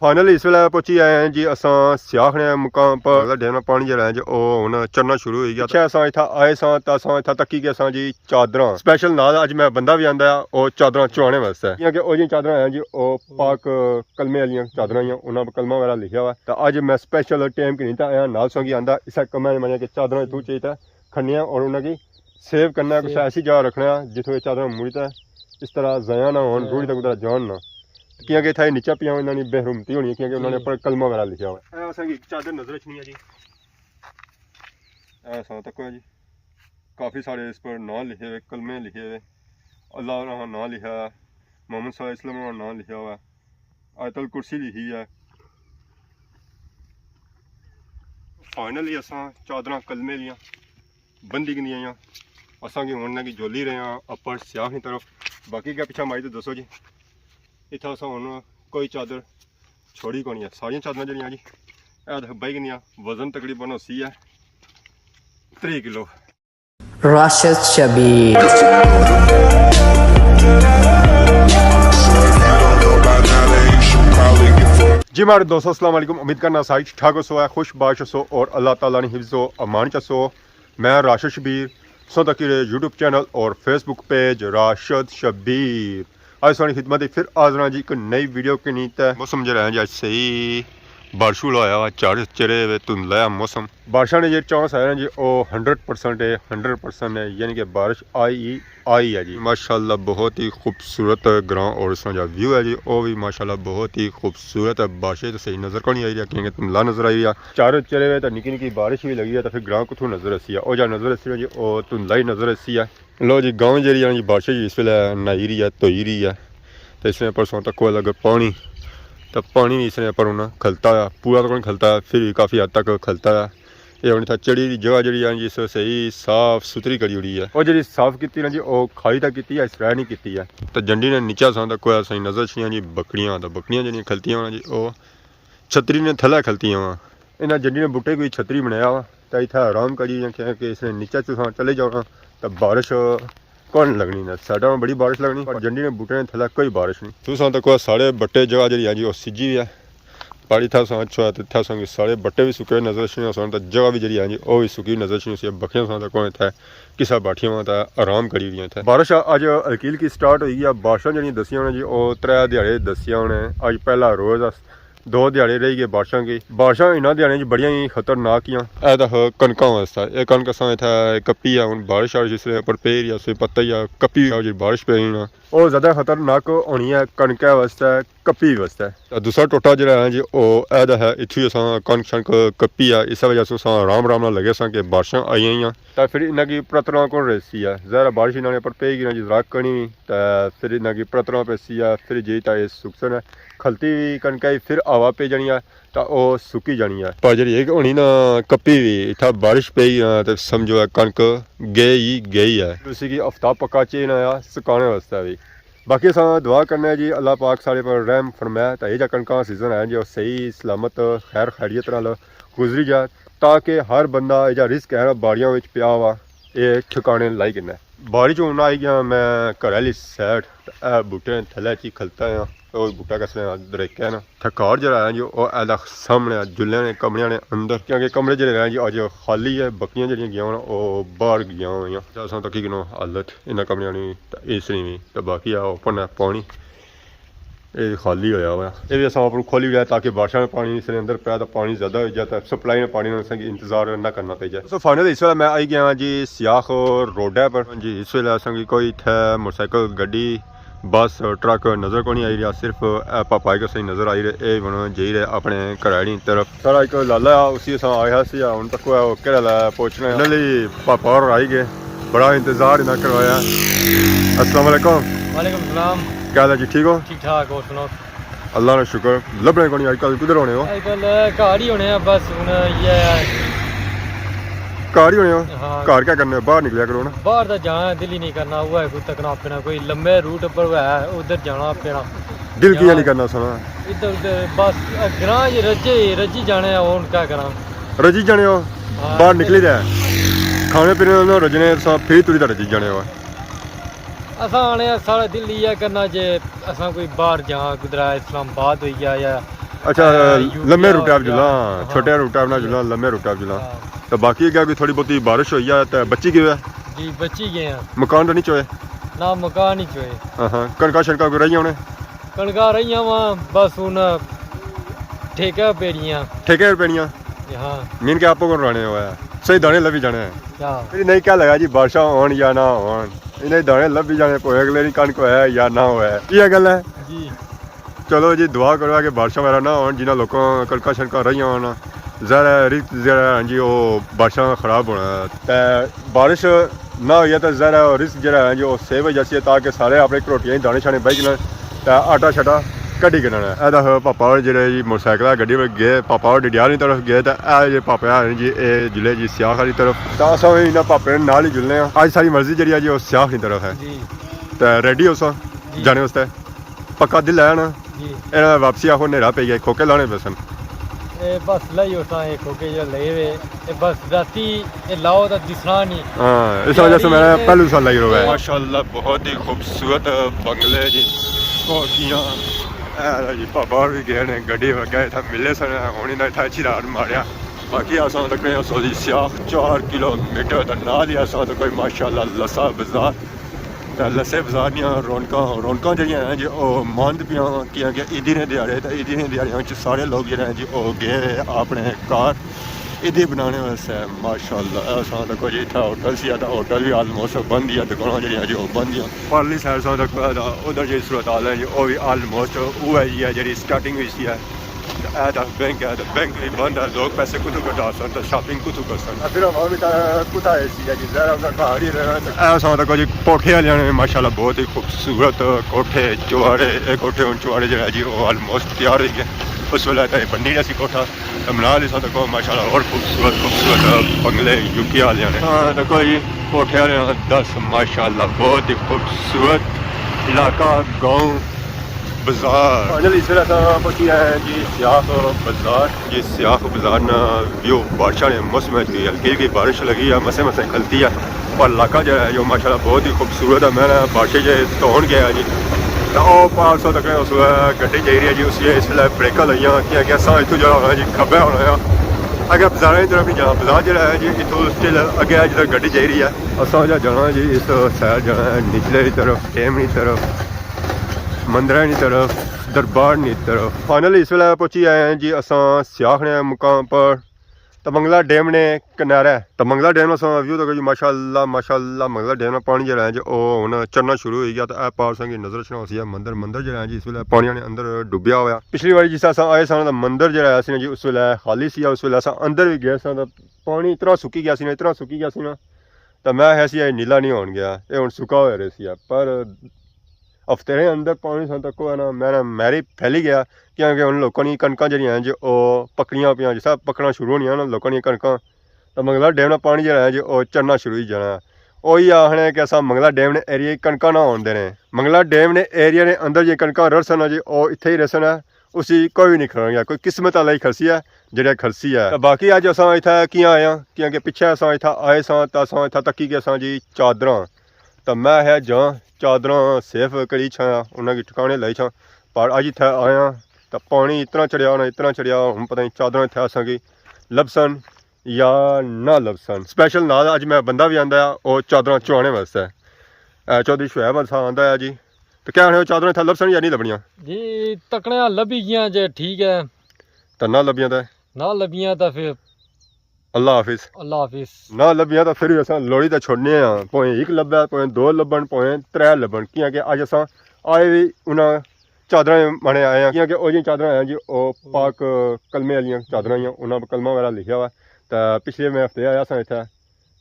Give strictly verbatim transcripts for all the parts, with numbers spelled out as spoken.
فائنلی اس ویلے پہنچی آئے ہیں جی اساں سیاخ نے مقام پر۔ اگلا ڈیم نا پانی جیہڑا ہے جی او ہن چڑھنا شروع ہوئی گیا۔ پچھے اساں اتھا آئے ساں تاں اساں اتھا تکی گئے ساں جی چادراں سپیشل نال۔ اج میں بندہ وی آندا ہے او چادراں چوانے واسطے، کیونکہ او جیہڑیاں چادراں ہیں جی او پاک کلمے آلیاں چادراں ہیاں، انہاں پر کلمہ وغیرہ لکھیا ہوا۔ تاں اج میں سپیشل ٹائم کنی تاں آیا نال سنگی آندا اسے کمے نے مانے کہ چادراں اتھوں چائی تے کھننے آں اور انہاں کی سیو کرنا ہے، کچھ ایسی جگہ رکھنا ہے جتھوں یہ چادراں مڑی تے اس طرح ضائع نہ ہون، روڑی تے کدرا جان نہ۔ کیونکہ اتھا یہ نیچا پیاں انہاں نی بے حرمتی ہونی ہے، کیونکہ انہاں نے اپنا کلمہ وغیرہ لکھیا ہوا ہے۔ اے اساں کی چادر نظر اچھنی ہے جی۔ اے اساں تکو جی، کافی سارے اس پر ناں لکھے ہوئے، کلمے لکھے ہوئے، اللہ انہاں ناں لکھیا ہے، محمد صلی اللہ علیہ وسلم انہاں ناں لکھیا ہوا ہے، آیت الکرسی لکھی ہے۔ فائنلی اساں چادراں کلمے دیاں بندی کنی آئیاں۔ اساں کی ہن کی جولی رہے ہاں اپر سیاخ نی طرف۔ باقی کیا پچھا مائی تے دسو جی۔ اتھا اساں ہن کوئی چادر چھوڑی کونی ہے، ساریاں چادراں جیہڑیاں جی اے تے بئی گنیاں۔ وزن تقریباً ہوسی ہے تریہہ کلو۔ راشد شبیر۔ جی ماڑے دوستو، السلام علیکم۔ امید کرنا سارے ٹھیک ٹھاک ہوسو، خوش باش ہوسو اور اللہ تعالیٰ نے حفظ و امان چ ہوسو۔ میں راشد شبیر، سو تکی رہے یوٹیوب چینل اور فیس بک پیج راشد شبیر۔ اج ساڑی خدمت وچ پھر حاضر ہاں جی ایک نئی ویڈیو کنی تے۔ موسم جیہڑا ہے جی اج صحیح بارش والا ہویا ہوا، چار چرے ہوئے، دھندلا موسم۔ بارشاں نے جیہڑے چانس آئے نا جی او ہنڈریڈ پرسینٹ ہے، ہنڈریڈ پرسینٹ ہے، یعنی کہ بارش آئی ہی آئی ہے جی۔ ماشاءاللہ بہت ہی خوبصورت گراں اور اس نا جا ویو ہے جی او بھی ماشاءاللہ بہت ہی خوبصورت ہے۔ بارش تو صحیح نظر کونی آئی رہی ہے کیونکہ دھندلا نظر آئی رہی ہے۔ چاروں چرے ہوئے تے نکی نکی بارش وی لگی ہے تے پھر گراں کتھوں نظر اسی ہے؟ او جا نظر اسی ہے جی او دھندلا ہی نظر اسی ہے۔ لو جی، گاؤں جیہڑی ہے نا جی بارش جی اس ویلے نہائی رہی ہے، دھوئی رہی ہے۔ تے اس نے پرسوں تک کوئی لگے پانی، تے پانی وی اس نے پر ہن کھلتا ہے، پورا تو کونی کھلتا ہے، پھر وی کافی حد تک کھلتا ہے۔ اے ہن اتھا چڑھی دی جگہ جیہڑی ہے جی اس صحیح صاف ستھری کری ہوئی ہے۔ او جیہڑی صاف کیتی نا جی او کھائی تاں کیتی ہے، اس طرح نہیں کیتی ہے۔ تے جنڈی نے نیچا ساں تے کوئی اساں نظر اچھنیاں جی بکریاں، تے بکریاں جیہڑیاں کھلتیاں ہونا جی او چھتری نے تھلے کھلتیاں وا۔ انہاں جنڈی نے بوٹے کوئی چھتری بنایا وا، تے اتھا آرام کری رہیاں کہ اس نے نیچے تساں چلے جاؤ نا، تے بارش کون لگنی نا، سائیڈاں بڑی بارش لگنی، پر جنڈی نے بوٹے نے تھلے کوئی بارش نہیں۔ تساں تکو سارے بٹے جگہ جیہڑی ہے جی او سجی ہوئی ہے۔ پر اتھا ساں اچھو ہے تے اتھا ساں کی سارے بٹے وی سکے نظر اچھنے سن، تے جگہ وی جیہڑی ہے جی او وی سکی نظر اچھنی سی۔ بکریاں ساں تکو اتھے کسا بیٹھیاں وا تے آرام کری رہیاں اتھے۔ بارش اج ہلکی ہلکی سٹارٹ ہوئی ہے۔ بارشاں جیہڑیاں دسیاں ہونے جی او ترے دیہاڑے دسیاں ہونے۔ اج پہلا روز ہے، دو دیہاڑے رہی گئے بارشاں کی۔ بارشاں انہاں دیہاڑیاں چ بڑیاں ہی خطرناک ہیاں۔ اے تاں کنکاں واسطے، اے کنک اساں اتھے کپی ہے، ہن بارش آ جس ویلے اپر پئی رہی ہے، اسے پتہ ہی ہے کپی آ جی بارش پئی رہی نا۔ او زیادہ خطرناک ہونی ہے کنکے واسطے، کپی واسطے۔ تے دوسرا ٹوٹا جیہڑا ہے جی او اے دا ہے، اتھوں اساں کنک شنک کپی ہے، اس وجہ سے اساں آرام آرام نال لگے ساں کہ بارشاں آئی آئیاں۔ تے پھر انہاں کی پرتنا کون رہسی ہے؟ ظاہر ہے بارش انہاں نے اپر پئی گئی نا جی، راک کونی وی، تے پھر انہاں کی پرتنا پیسی ہے، پھر جی تے اے سکسن ہے۔ کھلتی وی کنکا ہی پھر ہوا پئی جانی ہے، تے او سکی جانی ہے۔ پر جیہڑی ایک ہونی نا کپی وی، اتھا بارش پئی نا، تے سمجھو ہے کنک گئی ہی گئی ہے۔ اسی کی ہفتہ پکا چاہینا آیا سکانے واسطے وی۔ باقی اساں دعا کرنے ہیں جی، اللہ پاک سارے پر رحم فرمائے، تے اے جا کنکاں سیزن ہے جی، او صحیح سلامت خیر خیریت نال گزری جائے، تاکہ ہر بندہ اے جا رزق ہے نا باڑیاں وچ پیا ہوا، اے ٹھکانے لائی کنے۔ باڑی چ ہن آئی گیا میں گھر آلی سائیڈ، تے اے بوٹے تھلے چی کھلتا ہے، او بوٹا کسنے دریکے نا۔ تے گھر جیہڑا ہے جی، او اے دا سامنے جلے نے کمریاں نے اندر، کیونکہ کمرے جیہڑے ہیں جی اج خالی ہے، بکریاں جیہڑیاں گیاں ہونا، او باہر گیاں ہویاں۔ تے اساں تکی کنو حالت انہاں کمریاں نی، تے اس نی وی، تے باقی آ اوپن ہے پانی۔ اے خالی ہویا ہوا۔ اے وی اساں اپر کھولی وڑیا تاکہ بارشاں نا پانی اس نے اندر پے تے پانی زیادہ ہوئی جائے تے سپلائی نا پانی نا اساں کی انتظار نہ کرنا پئی جائے۔ سو فائنلی اس ویلے میں آئی گیا ہاں جی سیاخ روڈ پر۔ جی اس ویلے اساں کی کوئی اتھے موٹر سائیکل، گڈی، بس، ٹرک نظر کونی آئی رہیا، صرف اے پاپا ہی اساں کی نظر آئی رہے۔ اے ہن جائی رہے اپنے گھر آلی طرف۔ ساڑا ایک لالا آ، اسی اساں آخیا سی، ہن تک او کہڑے لا پہنچنا ہے۔ فائنلی پاپا اور آئی گئے، بڑا انتظار انہاں کروایا۔ السلام علیکم۔ وعلیکم السلام۔ کیا حال ہے جی، ٹھیک ہو؟ ٹھیک ٹھاک، اور سناؤ؟ اللہ نا شکر، لبنے کونی، اج کل کدھر ہونے ہو؟ اج کل گھر ہی ہونے آ، بس ہن یہ ہے۔ گھر ہی ہونے ہو؟ ہاں۔ گھر کیا کرنے ہو؟ باہر نکلیا کرو نا۔ باہر تے جانا دل ہی نہیں کرنا، وہ ہے کوئی تکنا پھرنا، کوئی لمبے روٹ پر ہے، ادھر جانا پھرنا۔ دل کیا نہیں کرنا سنا؟ ادھر ادھر بس گراں جی رجے، رجی جانے آ، ہن کیا کراں؟ رجی جانے ہو؟ ہاں۔ باہر نکلی تے کھانے پینے نال رجنے، تساں پھر تری تے رجی جانے ہو۔ اساں آنے آ، ساڑا دل ایہہ کرنا جے اساں کوئی باہر جاں، کدرا اسلام آباد ہوئی گیا یا اچھا، اے، یو پی لمے آ روٹے آپ گیا۔ جلاں، ہاں۔ چھوٹے روٹے آپ نہ جلاں، لمے روٹے آپ جلاں۔ ہاں۔ تے باقی اگے کوئی تھوڑی بہتی بارش ہوئی ہے تے بچی گئے؟ جی، بچی گئے ہیں۔ مکان تو نہیں چوئے؟ نہ، مکان نہیں چوئے۔ ہاں ہاں، کنکاں شنکاں کوئی رہیاں ہونے؟ کنکاں رہیاں واں، بس ہن ٹھیکے پیڑیاں۔ ٹھیکے پیڑیاں؟ ہاں۔ مین کے آپ کو رانے ہوا ہے۔ صحیح دانے لبھی جانے ہیں۔ کیا؟ نہیں، کیا لگا جی، بارشاں ہون یا نہ ہون، انہیں دانے لبھی جانے، پوئے اگلے نہیں کنک ہویا ہے یا نہ ہویا ہے۔ یہ گل ہے۔ جی۔ چلو جی، دعا کرو کہ بارشاں وغیرہ نہ ہون، جنہاں لوکاں کلکاں شلکاں رہیاں ہون، ظاہر ہے رزق جیہڑا ہے جی، او بارشاں خراب ہونا ہے۔ تے بارش نہ ہوئی ہے تے ظاہر ہے او رزق جیہڑا ہے جی، او سیو ہو جاسی ہے، تاکہ سارے اپنے گھروٹیاں دانے شانے بہی گھنن تے آٹا شاٹا کڈی گھنن۔ اے دا پاپا ہور جیہڑے جی موٹر سائیکل گڈی گئے، پاپا ہور ڈڈیال نی طرف گئے، تے اے جے پاپا ہن جی، اے جلے جی سیاخ آلی طرف۔ تے اساں وی انہاں پاپے نال ہی جلنے آں۔ اج ساڑی مرضی جیہڑی ہے جی، او سیاخ نی طرف ہے۔ جی۔ تے ریڈی ہو ساں جی۔ جانے واسطے؟ پکا دل ہے نا؟ جی۔ اے واپسی آخو، نیرا پئی گیا، کھوکے لانے پیسن۔ اے بس لائی اساں، اے کھوکے جو لے وے، اے بس راتی اے لاؤ تاں دسنا نہیں۔ ہاں، اس وجہ سے میں نے پہلو سال لائی رہا ہے۔ ماشاءاللہ، بہت ہی خوبصورت بنگلے جی، کوٹھیاں۔ اے جی، پاپا بھی گئے نے، گڈی وگے اتھا ملے سن، ہن انہاں اتھا اچھی رات ماریا۔ باقی اساں تک سو جی سیاخ چار کلومیٹر تے نال ہی اساں تک کوئی ماشاءاللہ لسا بازار۔ تے لسے بازار نیاں رونقاں، رونقاں جیہڑیاں ہیں جی، او مند پیاں، کیاں کہ عیدی نے دیہاڑے، تے عیدی نے دیہاڑیاں وچ سارے لوگ جیہڑے ہیں جی، او گئے اپنے گھر عیدی بنانے واسطے۔ ماشاءاللہ، اے اساں تکو جی، اتھا ہوٹل سی، تے ہوٹل وی آلموسٹ بند ہی ہے، دکاناں جیہڑیاں جی، او بند ہی ہیں۔ پرلی سائیڈ اساں تکو ادھر جی صورت حال ہے جی، او وی آلموسٹ اوہی ہے جیہڑی سٹارٹنگ وچ سی ہے۔ تے اے تاں بینک ہے، تے بینک وی بند ہے، لوگ پیسے کتھوں کڈھاسن، تے شاپنگ کتھوں کرسن؟ تے پھر ہوا وی تاں کتھا اے سی ہے جی، ظاہر ہے انہاں گھر ہی رہنا۔ تے اے اساں تکو جی کوٹھے آلیاں نے، ماشاءاللہ بہت ہی خوبصورت کوٹھے، چوارے، اے کوٹھے ہن چوارے جیہڑا جی، او آلموسٹ تیار ہوئی گئے۔ اس ویلے تے بنی رہیا سی کوٹھا، تے منال اساں تکو ماشاءاللہ ہور خوبصورت، خوبصورت بنگلے یو کے آلیاں نے۔ ہاں، تکو جی کوٹھے آلیاں دس، ماشاءاللہ بہت ہی خوبصورت علاقہ، گاؤں۔ بازار۔ فائنلی اس ویلے اساں پہنچی آئے ہیں جی سیاخ بازار۔ جی سیاخ بازار نا ویو بارشاں نے موسم وچ وی ہلکی ہلکی بارش لگی ہے، مسے مسے کھلتی ہے، پر علاقہ جو ہے جو ماشاءاللہ بہت ہی خوبصورت ہے۔ میں نا بارشیں جے دھون گیا جی، تے او پار سو تک اس ویلے گڈی جائی رہی ہے جی، اس لیے اس ویلے بریکاں لگیاں، کیونکہ اساں اتھوں جانا ہونا جی کھبے ہونا ہے، اگے بازاراں کی طرف نہیں جانا۔ بازار جڑا ہے جی اتھوں سٹل اگے ہے جدھر گڈی جائی رہی ہے۔ اساں جا جانا جی اس سائیڈ جانا ہے نچلے کی طرف، ڈیم کی طرف، مندریں نی طرف، دربار نی طرف۔ فائنلی اس ویلے پہنچی آئے ہیں جی اساں سیاخ نے مقام پر، تمنگلہ ڈیم نے کنارے۔ تمنگلہ ڈیم نا اساں ویو تکو جی، ماشاءاللہ، ماشاءاللہ، منگلہ ڈیم نا پانی جیہڑا ہے جی، او ہن چڑھنا شروع ہوئی گیا۔ تے اے پار اساں کی نظر اچھنا ہوسی ہے مندر، مندر جیہڑا ہے جی، اس ویلے پانی نے اندر ڈوبیا ہویا۔ پچھلی واری جس اساں آئے ساں تے مندر جیہڑا ہے سی نا جی، اس ویلے خالی سی، اس ویلے اساں اندر وی گئے ساں تے پانی اتنا سکی گیا سی نا، اتنا سکی گیا سی نا، تے میں آخیا سی اے نیلا نہیں ہون گیا، اے ہن سکا ہویا رہسی ہے۔ پر ہفتیرے اندر پانی ساں تکو ہے نا، میرا میری پھیلی گیا، کیونکہ ہن لوکاں نی کنکاں جیہڑیاں ہیں جی، او پکڑیاں پیاں، جس طرح پکڑنا شروع ہونیاں نا لوکاں نی کنکاں، تاں منگلا ڈیم نا پانی جیہڑا ہے جی، او چڑھنا شروع ہوئی جانا ہے۔ او ایہہ آخنے کہ اساں منگلا ڈیم نے ایریے کنکاں نہ ہون دینے۔ منگلا ڈیم نے ایریے نے اندر جیہڑیاں کنکاں رہسن نا جی، او اتھے ہی رہسن نا، اسی کوئی وی نہیں کھڑن گیا، کوئی قسمت آلا ہی کھڑسی ہے، جیہڑا کھڑسی ہے۔ تاں باقی اج اساں اتھے کیاں آئے آں؟ کیونکہ پچھے اساں اتھے آئے ساں، تاں اساں اتھے تکی گئے ساں جی چادراں۔ تاں میں آخیا جاں چادراں سیف کری چھاں، انہاں کی ٹھکانے لائی چھاں۔ پر اج اتھے آیاں تاں پانی اتنا چڑھیا نا، اتنا چڑھیا، ہن پتہ نہیں چادراں اتھے اساں کی لبسن یا نہ لبسن۔ سپیشل نال اج میں بندہ وی آندا ہے، او چادراں چوانے واسطے۔ اے چوہدری شعیب صاحب آندا ہے جی۔ تے کیا آخنے او، چادراں اتھے لبسن یا نہیں لبنیاں؟ جی، تکنے آ لبھی گیاں جے، ٹھیک ہے۔ تے نہ لبیاں تے؟ نہ لبیاں تے پھر اللہ حافظ۔ اللہ حافظ۔ نہ لبیاں تاں پھر وی اساں لوڑی تے چھوڑنے آں، پویں ہک لبے، پویں دو لبن، پویں ترے لبن، کیاں کہ اج اساں آئے وی انہاں چادراں مانے آئے آں، کیاں کہ او جیاں چادراں ہیں جی، او پاک کلمے آلیاں چادراں ہیاں، انہاں کلمہ وغیرہ لکھیا ہوا۔ تے پچھلے میں ہفتے آیا ساں اتھے،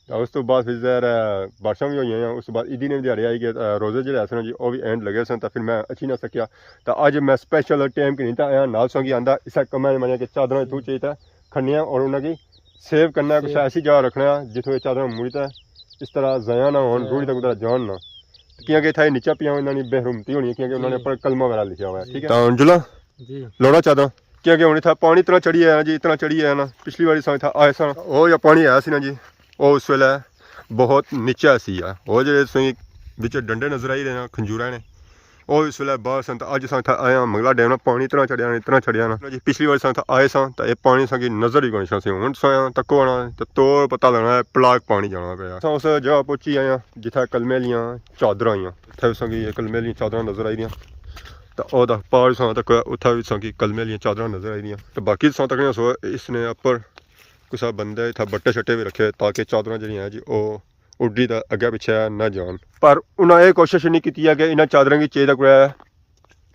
تے اس تو بعد پھر ظاہر ہے بارشاں وی ہوئیاں، اس تو بعد عیدی نے وی دیہاڑے آئی گئے، تے روزے جیہڑے سن جی، او وی اینڈ لگے سن، تے پھر میں اچھی نہ سکیا۔ تے اج میں سپیشل ٹائم کنی تے آیا، نال سنگی آندا، اسے کمے نے مانے کہ چادراں اتھوں چائی تے کھڑنیاں اور انہاں کی سیو کرنا، کچھ ایسی جگہ رکھنا جتھوں اے چادراں مڑی تے اس طرح ضائع نہ ہون، روڑی تے کدرت جان نہ۔ کیاں کہ اتھے نیچے پیاں انہاں نی بے حرمتی ہونی ہے، کیاں کہ انہاں نے اپنا کلمہ وغیرہ لکھیا ہوا ہے، ٹھیک ہے؟ تاں انجلا جی۔ لوڑا چادراں، کیاں کہ ہن اتھا پانی اتنا چڑھی آیا جی، اتنا چڑھی آیا نا، پچھلی واری اساں اتھا آئے ساں، او یا پانی آیا سی نا جی، او اس ویلے بہت نیچے سی آ، او جیہڑے تساں وچ ڈنڈے نظر آئی رہے نا کھنجوراں نے، او اس ویلے باہر سن، تے اج اساں اتھا آئے ہاں، منگلا ڈیم نا پانی اتنا چڑھیا نا، اتنا چڑھیا نا جی۔ پچھلی واری اساں اتھا آئے ساں تے اے پانی اساں کی نظر ہی کوئی سی۔ ہن تساں تکو آنا تے توڑ پتہ لگنا ہے، پلاک پانی جانا پیا۔ اساں اس جگہ پہنچی آئے ہاں جتھے کلمے لیاں چادراں آئیاں۔ اتھے اساں کی کلمے لیاں چادراں نظر آئی دیاں۔ تے او دا پار اساں تک اتھے وی اساں کی کلمے لیاں چادراں نظر آئی دیاں۔ تے باقی اساں تکنے سو اس نے اپر کسا بندے اتھا بٹے شٹے وی رکھے تاکہ چادراں جیہڑیاں ہیں جی او اڈی تے اگے پچھے نہ جان۔ پر انہاں اے کوشش نہیں کیتی ہے کہ انہاں چادراں کی چیز دا کوئی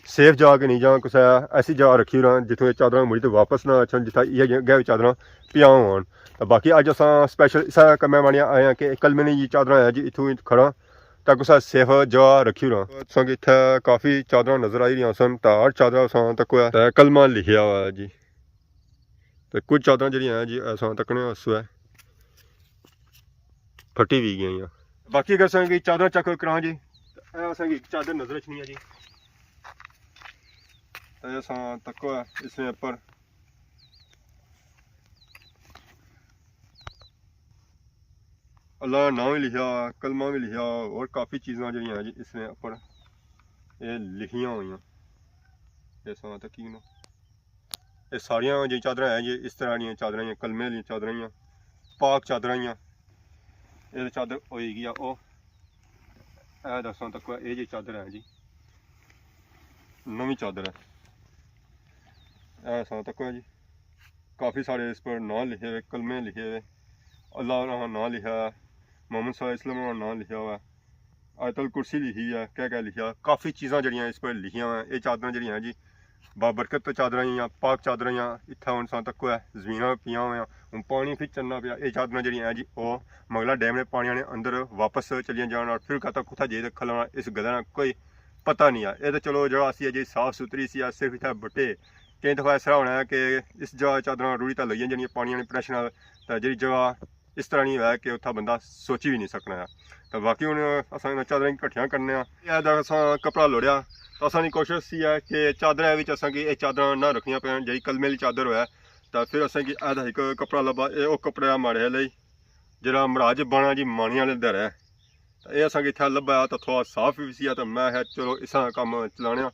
سیف جا کے نہیں جان، کسے ایسی جا رکھی ہونا جتھوں اے چادراں مڑی تے واپس نہ اچھن، جتھا اے گئے چادراں پیاں ہون۔ تے باقی اج اساں سپیشل اسا کمے مانیا آئے ہیں کہ کلمے نے یہ چادراں ہے جی اتھوں کھڑا تے کسے سیف جا رکھی ہونا۔ اساں کی اتھے کافی چادراں نظر آئی رہیاں سن، تے ہر چادر اساں تک ہویا تے کلمہ لکھیا ہوا ہے جی۔ تے کچھ چادراں جیہڑیاں ہیں جی اساں تکنے اس وے پھٹی وی گئیاں۔ باقی اگر اساں کی چادراں چیک کراں جی، تے اے اساں کی چادر نظر اچھنی ہے جی۔ تے اساں تکو ہے اس نے اپر اللہ نا ناں وی لکھیا ہوا، کلمہ وی لکھیا ہوا، اور کافی چیزاں جیہڑیاں ہیں جی اس نے اپر اے لکھیاں ہوئیاں۔ اے اساں تکی نا۔ اے ساریاں جی چادراں ہیں جی، اس طرح دیاں چادراں ہیں، کلمے آلیاں چادراں ہیں، پاک چادراں ہیں۔ اے چادر ہوئی گیا او، اے دساں تکو اے جی چادر ہے جی، نویں چادر ہے۔ اے اساں تکو ہے جی، کافی سارے اس پر ناں لکھے ہوئے، کلمے لکھے ہوئے، اللہ نا ناں لکھا ہے، محمد صلی اللہ علیہ وسلم نا ناں لکھا ہوا ہے۔ آیت الکرسی لکھی ہے، کیا کیا لکھیا، کافی چیزاں جیہڑیاں اس پر لکھیاں ہوئیاں۔ اے چادراں جیہڑیاں ہیں جی، بابرکت چادراں ہیاں، پاک چادراں ہیاں۔ اتھا ہن اساں تکو ہے، زمیناں پیاں ہویاں، ہن پانی پھر چلنا پیا۔ اے چادراں جیہڑیاں ہیں جی، او منگلا ڈیم نے پانیاں نے اندر واپس چلیاں جان، اور پھر کتھا کتھا جائی تے کھلنا، اس گلا نا کوئی پتہ نہیں ہے۔ اے تے چلو جیہڑا اسی ہے جی صاف ستھری سی ہے، صرف اتھا بٹے۔ کئی دفعہ اس طرح ہونا ہے کہ اس جگہ چادراں رڑی تے لگیاں جانیاں پانیاں نے پریشر نال، تے جیہڑی جگہ اس طرح نہیں ہویا کہ اتھا بندہ سوچی بھی نہیں سکنا ہے۔ تے باقی ہن اساں انہاں چادراں کی کٹھیاں کرنے آں۔ اے دا اساں کپڑا لوڑیا، تے اساں نی کوشش سی ہے کہ چادراں وچ اساں کی اے چادراں نہ رکھنیاں پین، جیہڑی کلمے آلی چادر ہوئے، تے پھر اساں کی اے دا ایک کپڑا لبھا، اے او کپڑا ماڑے لئی جیہڑا مہاراج بنا جی مانیاں آلے در ہے۔ تے اے اساں کی اتھا لبھا تے تھوڑا صاف وی سی، تے میں آخیا چلو اساں کم چلانے آں۔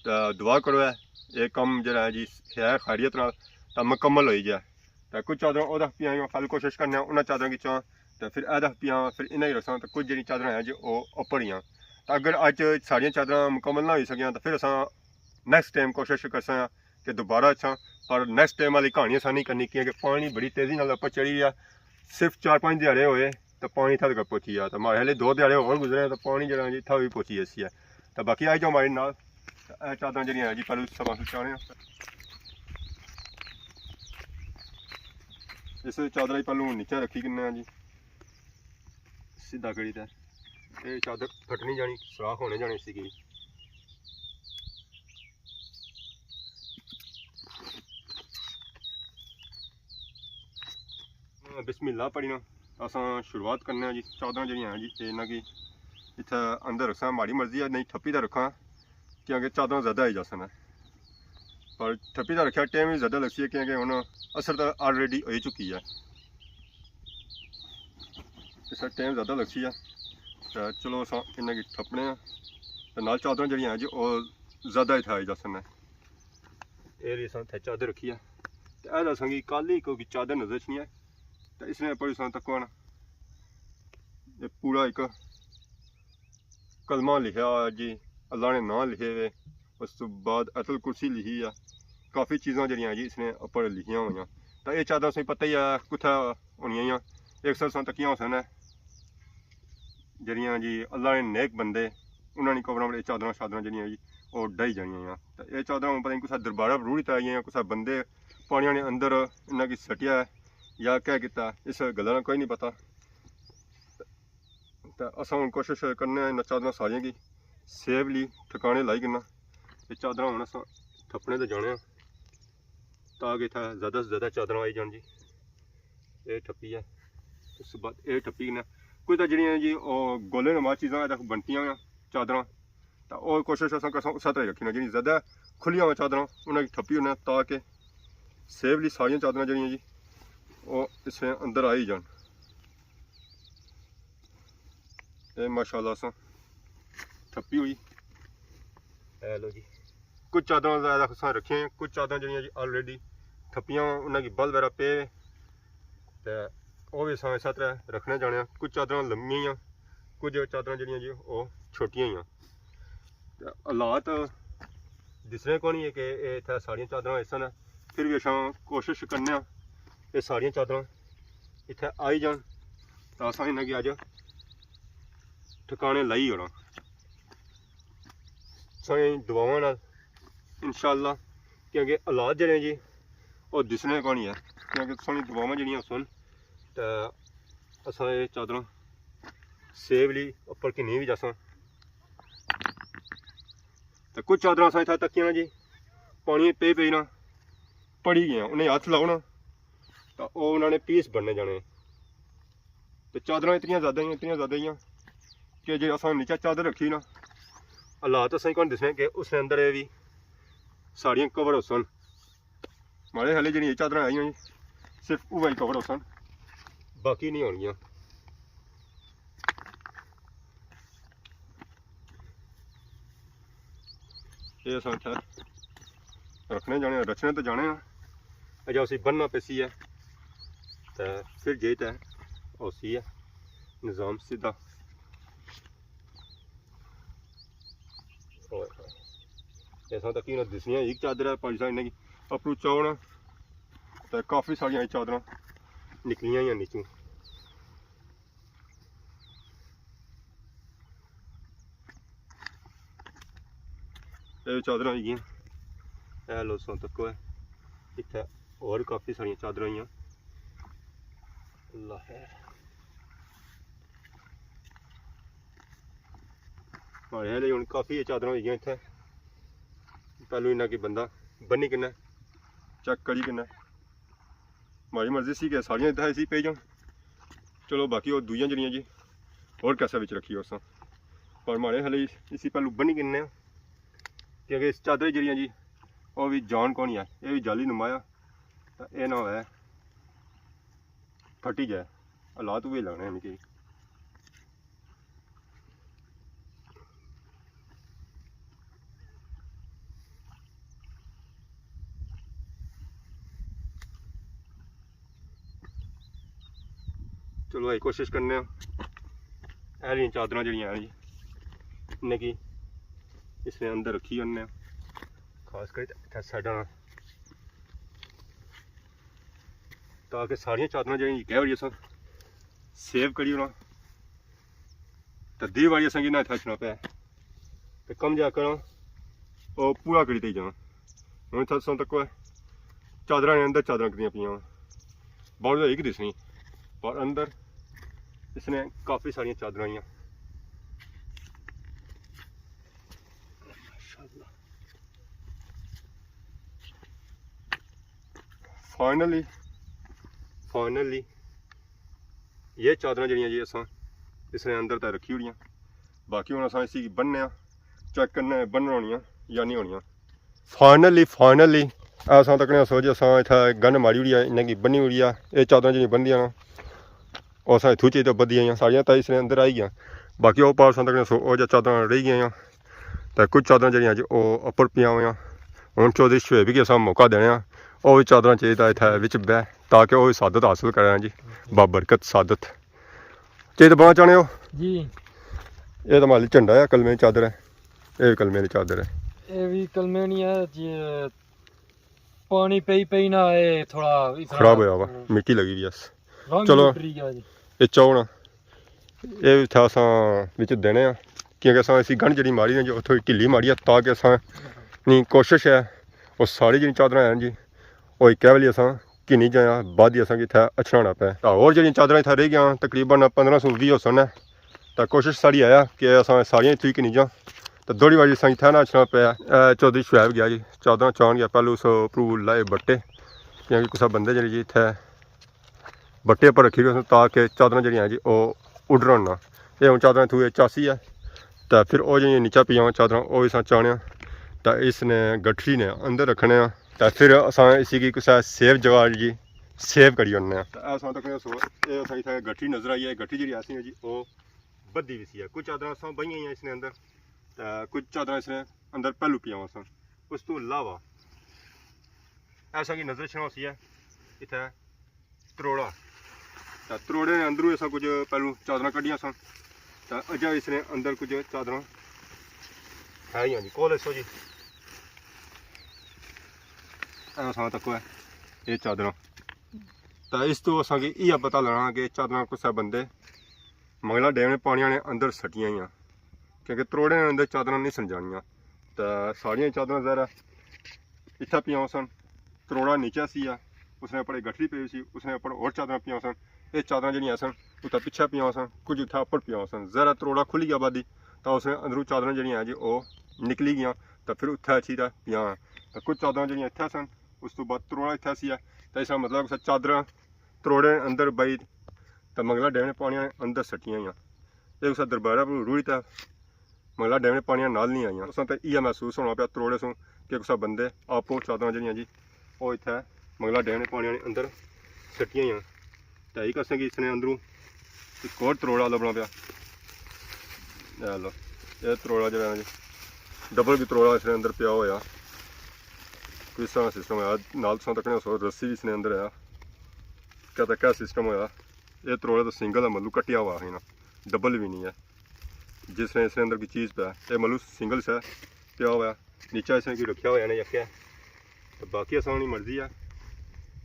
تے دعا کرو اے، اے کم جیہڑا ہے جی خیر خیریت نال تے مکمل ہوئی جائے۔ تے کچھ چادراں او دکھ پیاں، پہلے کوشش کرنے آں انہاں چادراں کی چاں، تے پھر اے دکھ پیاں، پھر انہاں کی رکھساں، تے کچھ جیہڑیاں چادراں ہیں جی او اپر ہیاں۔ تے اگر اج ساریاں چادراں مکمل نہ ہوئی سکیاں تے پھر اساں نیکسٹ ٹائم کوشش کرساں کہ دوبارہ اچھاں، پر نیکسٹ ٹائم والی کہانی اساں نہیں کرنی، کیونکہ پانی بڑی تیزی نال اپر چڑھی گیا۔ صرف چار پانچ دیہاڑے ہوئے تے پانی اتھا تک پہنچی گیا، تے ماڑے ہلے دو دیہاڑے ہور گزرے تے پانی جیہڑا جی اتھا وی پہنچی گیا سی ہے۔ تے باقی آئی جاؤ ماڑے نال، تے اے چادراں جیہڑیاں ہیں جی پہلو سبا سچانے آں۔ اس چادرا کی پہلو نیچے رکھی کنے آں جی، سیدھا کری تے اے چادر پھٹنی جانی، سوراخ ہونے جانے اسی کی۔ بسم اللہ پڑھنا، اساں شروعات کرنے آں جی۔ چادراں جیہڑیاں ہیں جی، اے انہاں کی اتھے اندر رکھساں، ماڑی مرضی ہے نہیں ٹھپی تے رکھاں، کیونکہ چادراں زیادہ آئی جاسن ہے۔ پر ٹھپی تے رکھیا ٹائم وی زیادہ لگسی ہے، کیونکہ ہن اثر تاں آلریڈی ہوئی چکی ہے۔ اس ٹائم زیادہ لگسی ہے۔ تے چلو اساں انہاں کی ٹھپنے آں۔ تے نال چادراں جیہڑیاں ہیں جی، او زیادہ اتھے آئی جاسن ہے۔ اے رہی اساں اتھے چادر رکھی ہے۔ تے اے اساں کی کالی کوئی چادر نظر اچھنی ہے۔ تے اس نے اپر اساں تکو نا، اے پورا ایک کلمہ لکھیا ہوا جی، اللہ نے ناں لکھے ہوئے، اس تو بعد آیت الکرسی لکھی ہے، کافی چیزاں جیہڑیاں جی اس نے اپر لکھیاں ہوئیاں۔ تے اے چادراں تساں پتہ ہی ہے کتھے ہونیاں ہیاں، اکثر تساں تکیاں ہوسن ہے، جیہڑیاں جی اللہ نے نیک بندے، انہاں نی قبراں اپر اے چادراں شادراں جیہڑیاں جی او ڈائی جانیاں ہیاں۔ تے اے چادراں ہن پتہ نہیں کسے دربارہ پر رڑی تے آئیاں، کسے بندے پانیاں نے اندر انہاں کی سٹیا ہے یا کیا کیتا، اس گلا نا کوئی نہیں پتہ۔ تے اساں ہن کوشش کرنے آں انہاں چادراں ساریاں کی سیفلی ٹھکانے لائی کنا۔ اے چادراں ہن اساں ٹھپنے تے جانے آں تاکہ اتھا زیادہ سے زیادہ چادراں آئی جان جی۔ اے ٹھپی ہے، اس بعد اے ٹھپی کنا۔ کوئی تاں جیہڑیاں جی او گولے نما چیزاں اتھا بنتیاں ہویاں چادراں، تاں او کوشش اساں کرساں اسے طرح ہی رکھنے، جیہڑیاں زیادہ کھلیاں ہویاں چادراں انہاں کی ٹھپی ہونے تاکہ سیفلی ساریاں چادراں جیہڑیاں جی او اس نے اندر آئی جان۔ اے ماشاءاللہ اساں ٹھپی ہوئی۔ اے لو جی، کچھ چادراں زیادہ اساں رکھیاں ہیں، کچھ چادراں جیہڑیاں جی آلریڈی تھپیاں واں، انہاں کی بل وغیرہ پے وے۔ تے او وی اساں اسے طرح رکھنے جانے آں۔ کچھ چادراں لمیاں ہیاں، کچھ چادراں جیہڑیاں جی او چھوٹیاں ہیاں۔ تے حالات دسنے کونی ہے کہ اے اتھے ساریاں چادراں ایسن۔ پھر وی اساں کوشش کرنے آں اے ساریاں چادراں اتھے آئی جان، تاں اساں انہاں کی اج ٹھکانے لائی اوڑاں۔ ساریاں دعاواں نال انشاءاللہ، کیونکہ حالات جیہڑے جی او دسنے کونی ہے، کیونکہ ساریاں دعاواں جیہڑیاں ہوسن تے اساں اے چادراں سیفلی اوپر گھنی وی جاساں۔ تے کچھ چادراں اساں اتھا تکیاں نا جی، پانی پئی پئی نا پڑی گئیاں، انہیں ہتھ لاؤ نا تاں او انہاں نے پیس بننے جانے۔ تے چادراں اتنیاں زیادہ ہیاں، اتنیاں زیادہ ہیاں کہ جے اساں نیچے چادر رکھی نا، حالات اساں کون دسنے کہ اس نے اندر اے وی ساریاں کور ہوسن۔ ماڑے خیال جیہڑیاں اے چادراں آئیاں جی، صرف اوہی کور ہوسن، باقی نہیں ہونیاں۔ اے اساں اتھے رکھنے جانے آں، رچنے تے جانے آں۔ اجے اسی بننا پیسی ہے، تے پھر جائی تے ہوسی ہے نظام سیدھا۔ اوئے ہوئے۔ اے اساں تکی نا دسنیاں، ایک چادر ہے، پاکستان نے اپروں چاؤ نا، تے کافی ساریاں چادراں نکلیاں ہیاں نیچوں۔ اے چادراں ہوئی گیاں۔ اے لو ساں تکو ہے۔ اتھے ہور کافی ساریاں چادراں ہوئیاں۔ اللہ خیر۔ ہاں، اے لے ہن کافی چادراں ہوئی گیاں اتھے۔ پہلو انہاں کی بندہ بنی کنے چیک کری کنے۔ ماڑی مرضی سی کہ ساریاں اتھا ایسی پئی جان۔ چلو باقی او دوئیاں جیہڑیاں جی ہور کیسے وچ رکھی ہوساں۔ پر ماڑے خیال اسی پہلو بنی گھننے آں۔ کیونکہ اس چادرے جیہڑیاں جی او وی جان کونی ہے، اے وی جالی نما آ۔ تاں اے نہ ہوئے پھٹی جائے۔ حالات وی لگنے ہیں مکی۔ چلو، اے کوشش کرنے آں۔ اے جیہاں چادراں جیہڑیاں ہیں جی، انہیں کی اس نے اندر رکھی ہونے آں۔ خاص کر اتھے سائیڈاں تاکہ ساریاں چادراں جیہڑیاں کہہ وڑی اساں سیو کری اوڑاں۔ تے دی واری اساں کی نہ اتھا اچھنا پے۔ تے کم جا کراں، او پورا کری تے جاں۔ ہن اتھا تساں تکو چادراں نے اندر چادراں کتنیاں پیاں۔ باہر تے ایک دسنی، پر اندر اس نے کافی ساریاں چادراں آئیاں۔ فائنلی، فائنلی، یہ چادراں جیہڑیاں جی اساں اس نے اندر تے رکھی ہوڑیاں۔ باقی ہن اساں اسی کی بننے آں، چیک کرنے آں بنن ہونیاں یا نہیں ہونیاں۔ فائنلی، فائنلی، اساں تکنے سو جی اساں اتھا گن ماری ہوڑی ہے، انہیں کی بنی ہوڑی ہے۔ یہ چادراں جیہڑیاں بندیاں نا، او اساں اتھوں چائی تے بدھی آئیاں، ساریاں تے اس نے اندر آئی گیاں۔ باقی او پار اساں تکنے سو او جا چادراں رہی گیاں۔ تے کچھ چادراں جیہڑیاں جی او اپر پیاں ہویاں۔ ہن چوہدری شعیب کی اساں موقع دینے آں، او وی چادراں چائی تے اتھے وچ بہہ، تاکہ او وی سعادت حاصل کرن جی، بابرکت سعادت۔ چائی تے بہنا چاہنے ہو؟ جی۔ اے تے مالی جھنڈا ہے، کلمے نی چادر ہے۔ اے وی کلمے نی چادر ہے۔ اے وی کلمے نی ہے جی، پانی پئی پئی نہ اے تھوڑا اس طرح خراب ہویا ہوا، مٹی لگی ہوئی ہے۔ رنگ چلو، اڈری گیا جی۔ اے چاؤ نا، اے اتھا اساں وچ دینے آں، کیونکہ اساں اسی گنڈھ جیہڑی ماری نا جی، او تھوڑی ڈھلی ماری ہے، تاکہ اساں نی کوشش ہے، او ساری جیہڑی چادراں ہیں جی، او اکے ویلے اساں گھنی جایا، بعد ہی اساں کی اتھا اچھنا ہونا پے۔ تاں ہور جیہڑیاں چادراں اتھا رہی گیاں، تقریباً پندرہ سو ویہہ ہوسن۔ تاں کوشش ساڑی ہے کہ اساں ساریاں اتھوں ہی گھنی جاں۔ تاں دوہڑی واری اساں اتھا نہ اچھنا پیا۔ اے چوہدری شعیب گیا جی، چادراں چان گیا، پہلو اس اپروں لائے بٹے، کیونکہ کسا بندے جیہڑے جی اتھے بٹے پر رکھی ہوئی سن تاکہ چادراں جیہڑیاں ہیں جی او اڈرن نہ۔ اے ہن چادراں اتھوں اے چاسی ہے، تاں پھر او جیہڑیاں نیچا پیاں چادراں او اساں چانیاں، تاں اس نے گٹھری نے اندر رکھنے آں، تاں پھر اساں اسی کی کسے سیف جگہ جی سیو کری اوڑنے آں۔ تاں اے اساں تکنے سو، اے اساں اتھا گٹھری نظر آئی ہے، گٹھری جیہڑی ایسی ہے جی او بدھی وی سی ہے۔ کچھ چادراں اساں بہیاں ہویاں اس نے اندر، تاں کچھ چادراں اس نے اندر پہلو پیاں ہوسن۔ اس تو علاوہ ایسا کی نظر اچھنا ہوسی ہے اتھے تروڑا۔ تے تروڑے نے اندروں اساں کچھ پہلو چادراں کڈیاں سن، تے اجا اس نے اندر کچھ چادراں ہے ہی ہیں جی، کول اسو جی۔ اے اساں تکو ہے، اے چادراں۔ تے اس تو اساں کی ایہہ پتہ لگنا کہ چادراں کسے بندے منگلا ڈیم نے پانیاں نے اندر سٹیاں ہیاں، کیونکہ تروڑے نے اندر چادراں نہیں سن جانیاں۔ تے ساریاں چادراں ظاہر ہے اتھا پیاں ہوسن۔ تروڑا نیچے سی ہے، اس نے اپر ایک گٹھری پئی ہوئی سی، اس نے اپر ہور چادراں پیاں ہوسن۔ یہ چادراں جڑیاں سن، اتھا پچھے پیاں ہوسن، کچھ اتھا اپر پیاں ہوسن۔ ذرا تروڑا کھلی گیا بعد ہی، تاں اس نے اندروں چادراں جڑیاں ہیں جی، او نکلی گیاں، تاں پھر اتھا اچھی تاں پیاں ہیں۔ تاں کچھ چادراں جڑیاں اتھا سن، اس تو بعد تروڑا اتھا سی ہے، تاں اس کا مطلب اسا چادراں تروڑے اندر بائی، تاں منگلا ڈیم نے پانیاں نے اندر سٹیاں ہویاں۔ یہ اسا دربارہ پر روڑی تھا۔ منگلا ڈیم نے پانیاں نال نہیں آئیاں۔ اساں تے ایہہ محسوس ہونا پیا تروڑے سوں کہ کسا بندے آپو چادراں جڑیاں جی، او اتھے منگلا ڈیم نے پانیاں نے اندر سٹیاں ہویاں۔ تے ایک اساں کی اس نے اندروں ایک ہور تروڑا لبنا پیا۔ اے لو، اے تروڑا جڑا ہے جی، ڈبل بھی تروڑا اس نے اندر پیا ہویا۔ کس طرح سسٹم ہے، نال تساں تکنے سو رسی بھی اس نے اندر ہے۔ کیا تک کیا سسٹم ہویا؟ اے تروڑا تو سنگل ہے، مطلب کٹیا ہوا ہے نا، ڈبل بھی نہیں ہے۔ جس نے اس نے اندر کوئی چیز پیا، اے مطلب سنگل سا پیا ہوا ہے، نیچا اس نے کوئی رکھیا ہوا ہے نا، یکیا۔ تو باقی اساں نی مرضی ہے،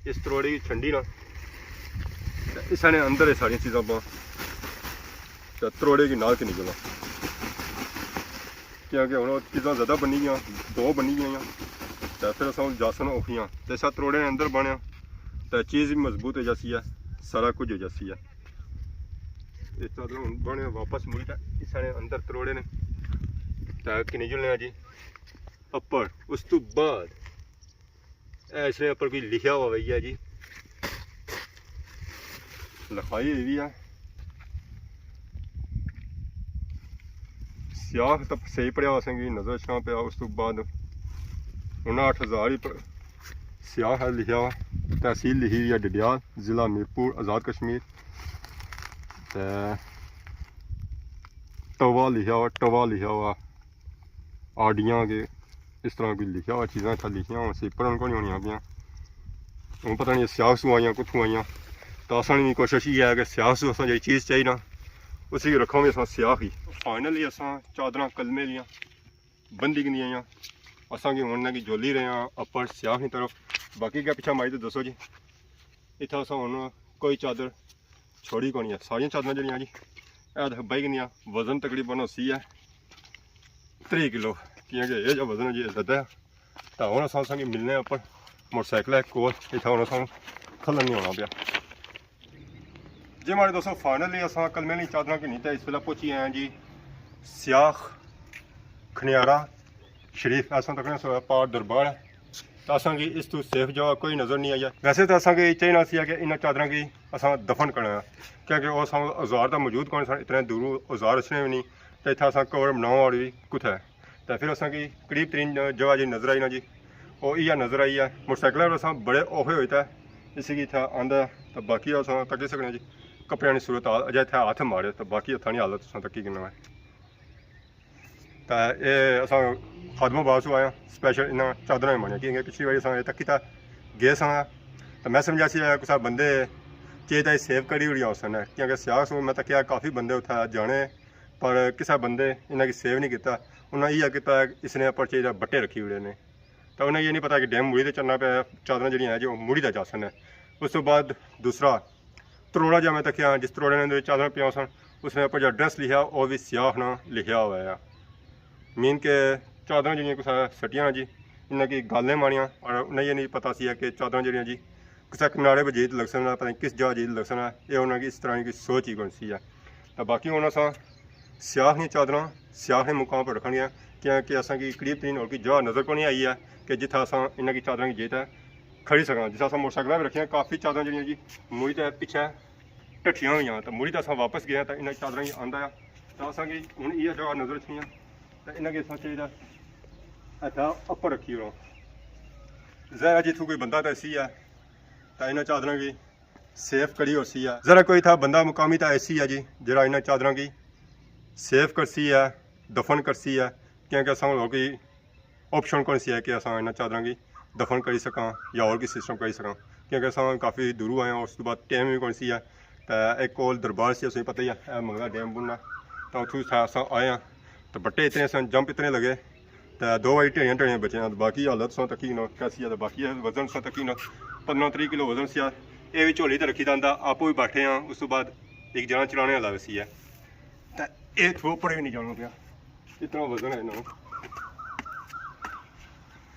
اس تروڑے کی چھنڈی نا، تے اس نے اندر یہ ساری چیزاں پاں، تے تروڑے کی نال کے نکلنا۔ کیونکہ ہن او چیزاں زیادہ بنی گیاں، دو بنی گیاں، تے پھر اساں جاسن اوکھیاں، تے اساں تروڑے نے اندر بنیا، تے چیز بھی مضبوط ہو جاسی ہے، سارا کچھ ہو جاسی ہے۔ یہ چادر ہن بنے واپس مڑی تے اس نے اندر تروڑے نے، تے کنی جلنے آ جی اپر۔ اس تو بعد اے اس نے اپر کوئی لکھیا ہوا وی ہے جی، لکھائی ہوئی وی ہے۔ سیاخ تاں صحیح پڑھیا اساں کی نظر اچھنا پیا۔ اس تو بعد انہاٹھ ہزار ہی پ-، سیاخ ہے لکھیا ہوا۔ تحصیل لکھی ہوئی ہے ڈڈیال، ضلع میرپور، آزاد کشمیر۔ تے ٹوا لکھیا ہوا، ٹوا لکھیا ہوا۔ آڈیاں کے اس طرح کوئی لکھیا ہوا، چیزاں اتھا لکھیاں ہون سی، پڑھن کونی ہونیاں پیاں۔ ہن پتہ نہیں سیاخ سوں آئیاں، کتھوں آئیاں۔ تاں اساں نی کوشش یہ ہے کہ سیاخ سوں اساں جیہڑی چیز چاہیے نا، اسی کی رکھاں وی اساں سیاخ ہی۔ فائنلی اساں چادراں کلمے دیاں بندی کنی آئیاں۔ اساں کی ہن انہاں کی جولی رہے ہاں اپر سیاخ نی طرف۔ باقی کیا پچھا مائی تے دسو جی۔ اتھا اساں ہن کوئی چادر چھوڑی کونی ہے۔ ساریاں چادراں جیہڑیاں جی، اے دیکھو بائی کنیاں، وزن تقریباً ہوسی ہے تریہہ کلو، کیونکہ یہ جو وزن ہے جی، یہ زیادہ ہے۔ تاں ہن اساں، اساں کی ملنے اپر موٹر سائیکل ہے کول، اتھا ہن اساں کھلن نہیں ہونا پیا۔ جی ماڑے دوستو، فائنلی اساں کلمے نی چادراں گھنی تے اس ویلے پہنچی آئے ہیں جی سیاخ کھنیارا شریف۔ اساں تکنے سو پار دربار ہے۔ تاں اساں کی اس تو سیف جگہ کوئی نظر نہیں آئی ہے۔ ویسے تاں اساں کی چاہینا سی کہ انہاں چادراں کی اساں دفن کرنا ہے، کیونکہ او اساں اوزار تاں موجود کون سن، اتنے دوروں اوزار اچھنے وی نہیں، تے اتھا اساں قبر بناؤ اور وی کتھے۔ تے پھر اساں کی قریب ترین جگہ جی نظر آئی نا جی، او ایہا نظر آئی ہے۔ موٹر سائیکل پر اساں بڑے اوکھے ہوئے تے اسی کی اتھا آندا ہے، تے باقی اساں تکی سکنے جی کپڑیاں نی صورت حال۔ اجے اتھا ہتھ مارے تے باقی ہتھاں نی حالت اساں تکی گھننا ہے۔ تے اے اساں خادم آباد سوں آئے آں، سپیشل انہاں چادراں ہی مانیاں، کیونکہ پچھلی واری اساں اے تک کیتا گئے ساں، تے میں سمجھا سی اے کسا بندے چیز تاں سیو کری اوڑیا ہوسن، کیونکہ سیاخ سوں میں تکیا کافی بندے اتھا جانے، پر کسا بندے انہاں کی سیو نہیں کیتا۔ انہاں ایہا کیتا اس نے اپر چیز بٹے رکھی اوڑے نے۔ تاں انہاں کی اے نہیں پتا کہ ڈیم مڑی تے چلنا پیا، چادراں جیہڑیاں ہیں جی، او مڑی تے جاسن۔ اس تو بعد دوسرا تروڑا جا میں تکیا، جس تروڑے نے اندر چادراں پیاں سن، اس نے اپر جو ایڈریس لکھیا، او وی سیاخ نال لکھیا ہوا ہے۔ مین کہ چادراں جیہڑیاں کسا سٹیاں نا جی، انہاں کی گل نہیں مانیاں، اور انہاں کی اے نہیں پتا سی کہ چادراں جیہڑیاں جی کسا کنارے پہ جائی تے لگسن، پتہ نہیں کس جگہ جائی تے لگسن، اے انہاں کی اس طرح کی سوچ ہی کون سی ہے۔ تاں باقی ہن اساں سیاخ نی چادراں سیاخ نے مقام پر رکھن گے، کیونکہ اساں کی قریب ترین ہور کوئی جگہ نظر کونی آئی ہے کہ جتھا اساں انہاں کی چادراں کی جائی تے کھڑی سکاں۔ جتھا اساں موٹر سائیکلاں بھی رکھیاں، کافی چادراں جیہڑیاں جی مڑی تے پچھے ٹٹھیاں ہوئیاں، تے مڑی تے اساں واپس گئے تے انہاں چادراں کی آندا ہے۔ تے اساں کی ہن ایہہ جگہ نظر اچھنی ہے، تے انہاں کی اساں چاہیدا اتھا اپر رکھی اوڑاں۔ ظاہر ہے جتھوں کوئی بندہ تے ایسی ہے، تے انہاں چادراں کی سیف کری ہوسی ہے۔ ذرا کوئی تھا بندہ مقامی تھا ایسی ہے جی، جڑا انہاں چادراں کی سیف کرسی ہے، دفن کرسی ہے، کیونکہ اساں ہور کوئی آپشن کون سی ہے کہ اساں انہاں چادراں کی دفن کری سکاں یا ہور کوئی سسٹم کری سکاں، کیونکہ اساں کافی دوروں آئے ہاں، اس تو بعد ٹائم وی کون سی ہے۔ تے ایک کول دربار سی، اساں پتہ ہی ہے، اے منگلا ڈیم بننا، تے اتھوں اساں آئے ہاں، تے بٹے اتنے اساں جمپ اتنے لگے، تے دو واری ٹھیڑیاں ٹھیڑیاں بچے ہاں۔ باقی حالت ساں تکی نہ کیسی ہے، تے باقی اے وزن ساں تکی نہ، پندرہ تریہہ کلو وزن سی ہے۔ اے وی جھولی تے رکھی دا ہوندا، آپو وی بیٹھے ہاں، اس تو بعد ایک جنا چلانے والا وی سی ہے۔ تے اے تھو اپر وی نہیں جانا پیا، اتنا وزن ہے انہاں نا۔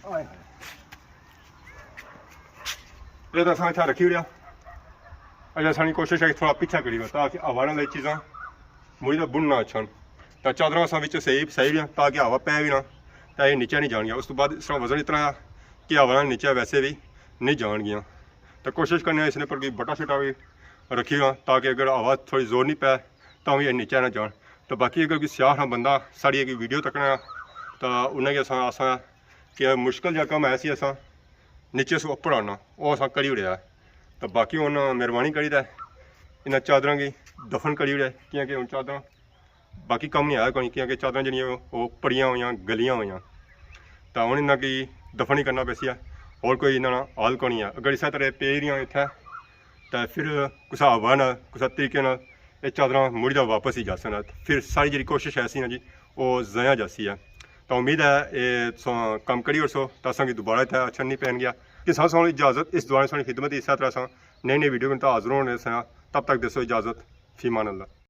ہائے ہائے۔ اے تاں اساں اتھا رکھی اڑیا۔ اجے اساں نی کوشش ہے کہ تھوڑا پچھا کری تاکہ ہوا نال اے چیزاں مڑی تے بن نہ اچھن۔ تاں چادراں اساں وچ صحیح پسائی لیاں تاکہ ہوا پے وی نہ، تاں اے نیچے نہیں جان گیاں۔ اس تو بعد اس طرح وزن اتنا آیا کہ ہوا نال نیچے ویسے وی نہیں جان گیاں۔ تاں کوشش کرنے آں اس نے پر کوئی بٹا شٹا وی رکھی ہوئے تاکہ اگر ہوا تھوڑی زور نہیں پے تاں وی اے نیچے نہ جان۔ تاں باقی اگر کوئی سیاح ہاں بندہ ساڑی اگے ویڈیو تکنا ہے تاں انہاں کی اساں آساں کہ مشکل جا کم ہے سی اساں نیچے سو اپر آنا، او اساں کری اڑیا ہے۔ تاں باقی ہن مہربانی کری تے انہاں چادراں کی دفن کری اڑے، کیونکہ ہن چادراں باقی کم نہیں آیا کونی، کیونکہ چادراں جیہڑیاں او پڑیاں ہویاں، گلیاں ہویاں۔ تاں ہن انہاں کی دفن ہی کرنا پیسی ہے، ہور کوئی انہاں نا حل کونی ہے۔ اگر اسے طرح پئی رہیاں اتھے، تاں پھر کسا ہوا نال، کسا طریقے نال اے چادراں مڑی تے واپس ہی جاسن۔ پھر ساری جیہڑی کوشش ہے سی نا جی، او ضائع جاسی ہے۔ تاں امید ہے اے تساں کم کری اڑسو، تاں اساں کی دوبارہ اتھے اچھن نہیں پین گیا۔ کہ ساں ساں اجازت، اس دعا نے ساں خدمت، اسے طرح ساں نئی نئی ویڈیو کن تاں حاضر ہونے ساں۔ تب تک دیسو اجازت، فی امان اللہ۔